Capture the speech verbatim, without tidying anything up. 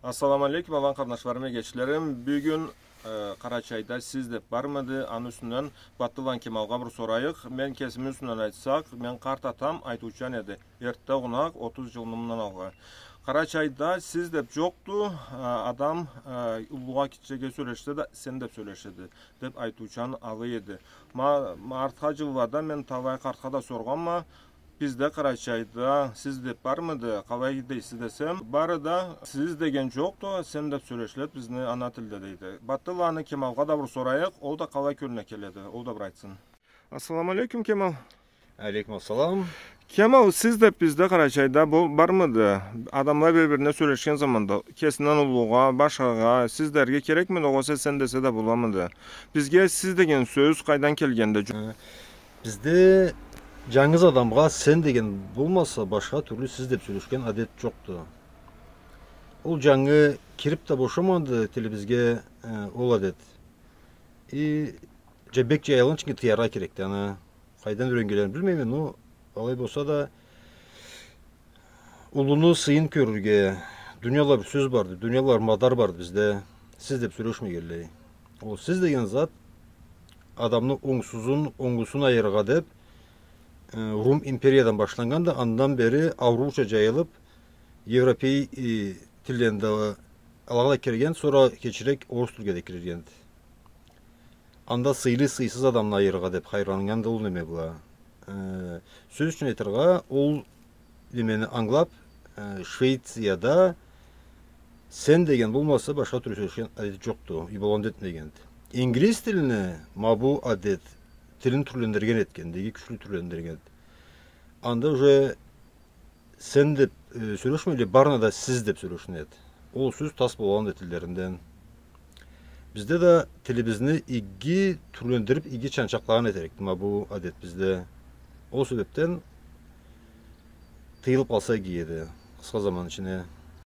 Ассаламу алейкум, алан къарнашларым, эгечлерим. Бюгюн, э, Къарачайда сиз деп бармыды? Аны юсюнден Батылланы Кемалгъа бир сорайыкъ. Мен кесими юсюмден айтсакъ, мен къарт атам айтыучан эди. Эртте огъунакъ, отуз джылны мындан алгъа. Къарачайда сиз деп джокъду, э, адам, э, уллугъа кичиге сёлешсе да, сен деп сёлешеди, деп айтыучан алай эди. Ма, ма артха джыллада мен талай къартха да соргъанма, бизде Къарачайда сиз деп бармыды, къалай дейсиз десем, бары да сиз деген джокъду, сен деп сёлешиледи бизни ана тилде, дейди. Батылланы Кемалгъа да бир сорайыкъ, ол да къалай кёлюне келеди, ол да бир айтсын. Ассаламу алейкум, Кемал. Алейкум ассалам. Кемал, сиз деп бизде Къарачайда бол-, бармыды? Адамла бир-бирине сёлешген заманда, кесинден уллугъа, башхагъа, сиз дерге керекмиди, огъесе сен десе да боламыды? Бизге сиз деген сёз къайдан келгенди? Э, бизде джангыз адамгъа сен деген болмаса, башха тюрлю сиз деп сёлешген адет джокъду. Ол джангы кирип да бошамады тилибизге, э, ол адет. И джа-, бек джайылгъынчы, тыяргъа керекди аны. Къайдан юйреннгенлерин билмейме, но алай болса да, уллуну сыйын кёрюрге, дунияла бир сёз барды, дунияла бир мадар барды бизде. Сиз деп сёлешмегенлей. Ол сиз деген зат адамны онгсузун, онгусун айырыргъа деп, э, Рум империядан башланнган да, андан бери аурууча джайылып, европей, э, тиллени да алагъа да кирген, сора кечирек орус тилге да киргенди. Анда сыйлы, сыйсыз адамны айырыргъа деп хайырланнган да ол неме бла. Э, сёз ючюн айтыргъа, ол немени ангылап, э, Швецияда сен деген болмаса, башха тюрлю сёлешген адет джокъду, и болгъан да этмегенди. Ингилиз тилни ма бу адет тилин тюрлендирген этгенди, иги кючлю тюрлендирген. Анда уже сен деп, э, сёлешмейле, барына да сиз деп сёлешеди. Ол сёз тас болгъанды тиллеринден. Бизде да тилибизни иги тюрлендирип, иги чанчакълагъан этерикди ма бу адет бизде. Ол себепден тыйылып къалса иги эди, къысха заман ичине.